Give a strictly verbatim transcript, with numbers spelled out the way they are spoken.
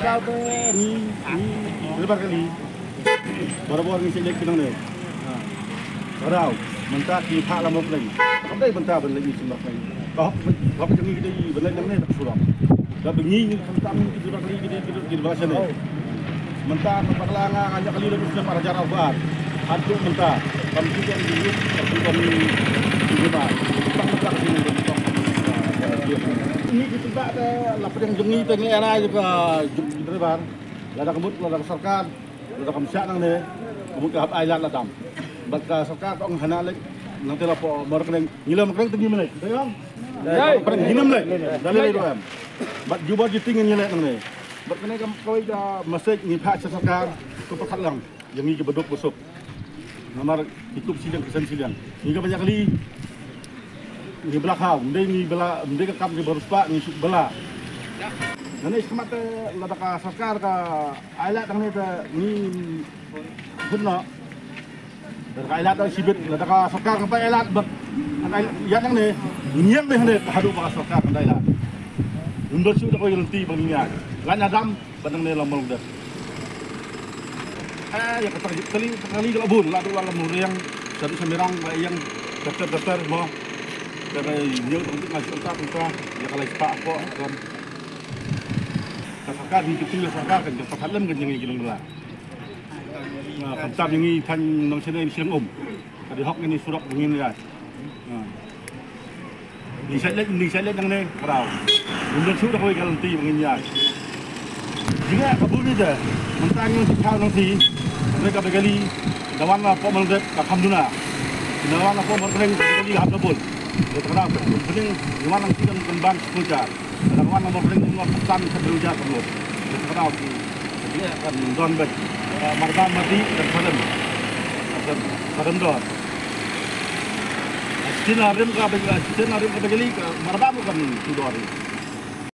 Kau te ngi, ngi, lebar kali. Barabor ngi seng lek pinang ne. Barau, mynta ki phah la Mawryngkneng. Kam dei mynta ban lek ngi seng Mawryngkneng. Ka hok, ka hok jong ngi ki dei ban lek nangne, tak surok. Da ba ngi, ngi khamtam ngi ki lebar kali ki dei, ki dei, ki dei ba sene. Mynta ka bakla nga, nga ñiah kali la snem ar hajar arphew ar. Haduh mynta kam ju don di yut, kam ju don di yut ba. Tang mynta ka sini don tang. Ngi ki tibak te la pdeng jong ngi te ngi ana ju ka juk driver. Lada ka mut, lada ka sorkar, lada kam shah nangne, ka mut ka hap ai lad la dam. Bad ka sorkar ka ong hana lek nangte la po Mawryngkneng, ngi la Mawryngkneng te ngi mlek. Te ong. Mawryngkneng ngi mlek. Da lei lei do em. Bad jubor juti ngi lek nangne. Bad kane kam kawei ka message ngi phah sha sorkar, to pyrkhat lang. Ïa ngi ki baduk basuk. Namar ki kup shiliang ki san shiliang. Ngi ka ba ñiah kali. Ngi bla khaw, ym dei ngi bla, ym dei ka kam ki ba riewspah ngi shu bla. Nane sha khmat te lada ka sorkar ka ai lad nangne te ngi khun noh. Lada ka ai lad da shibit, lada ka sorkar ka ba ai lad bad. Ïa nangne ngi ñiah beit hangne haduh ba ka sorkar ka ai lad. Ym don shuh da kawei ka lynti ba ngi ñiah. Lada dam Ba nangne la mol dep. Eh, ïa kata kali, kali ka la bun, la dei la mol riang, sha dei sha Mirang, la ïeng, daftar, daftar, mo. Ka la ïeng tang tang sha uta, uta, ïa ka la spah ko, kan. Ka sorkar ni kiti la sorkar kan, ka sorkar lem kan jeng ki nong la. Nga khamtam ngi than nong sene ni siang um. Ka dei hok ngi ni surok ngi ni ai. Nga. Ni sha leit, ni sha leit nangne, parau. Ym don shuh da kawei ka lynti ba ngin ïaid. Jingeh ka bun ïa te. Mynta ngi shu thaw nangti. Ngi ka ba kali. Da wan na Pok Mawryngkneng ka kham duna. Da wan na Pok Mawryngkneng ka ba kali ka hap da bun. Ïa te parau. Kum pynïeng ngi wan nangti da kan ban sepuluh jar. Da wan na Mawryngkneng ngi wan khamtam ka sepuluh jar ka bun. Ïa te parau ki. Jingeh kan don bad. Marbam mati kan sarem. Sarem, sarem don. Shisien la rim ka ba, shisien la rim ka ba kali ka marbam kan tu dor.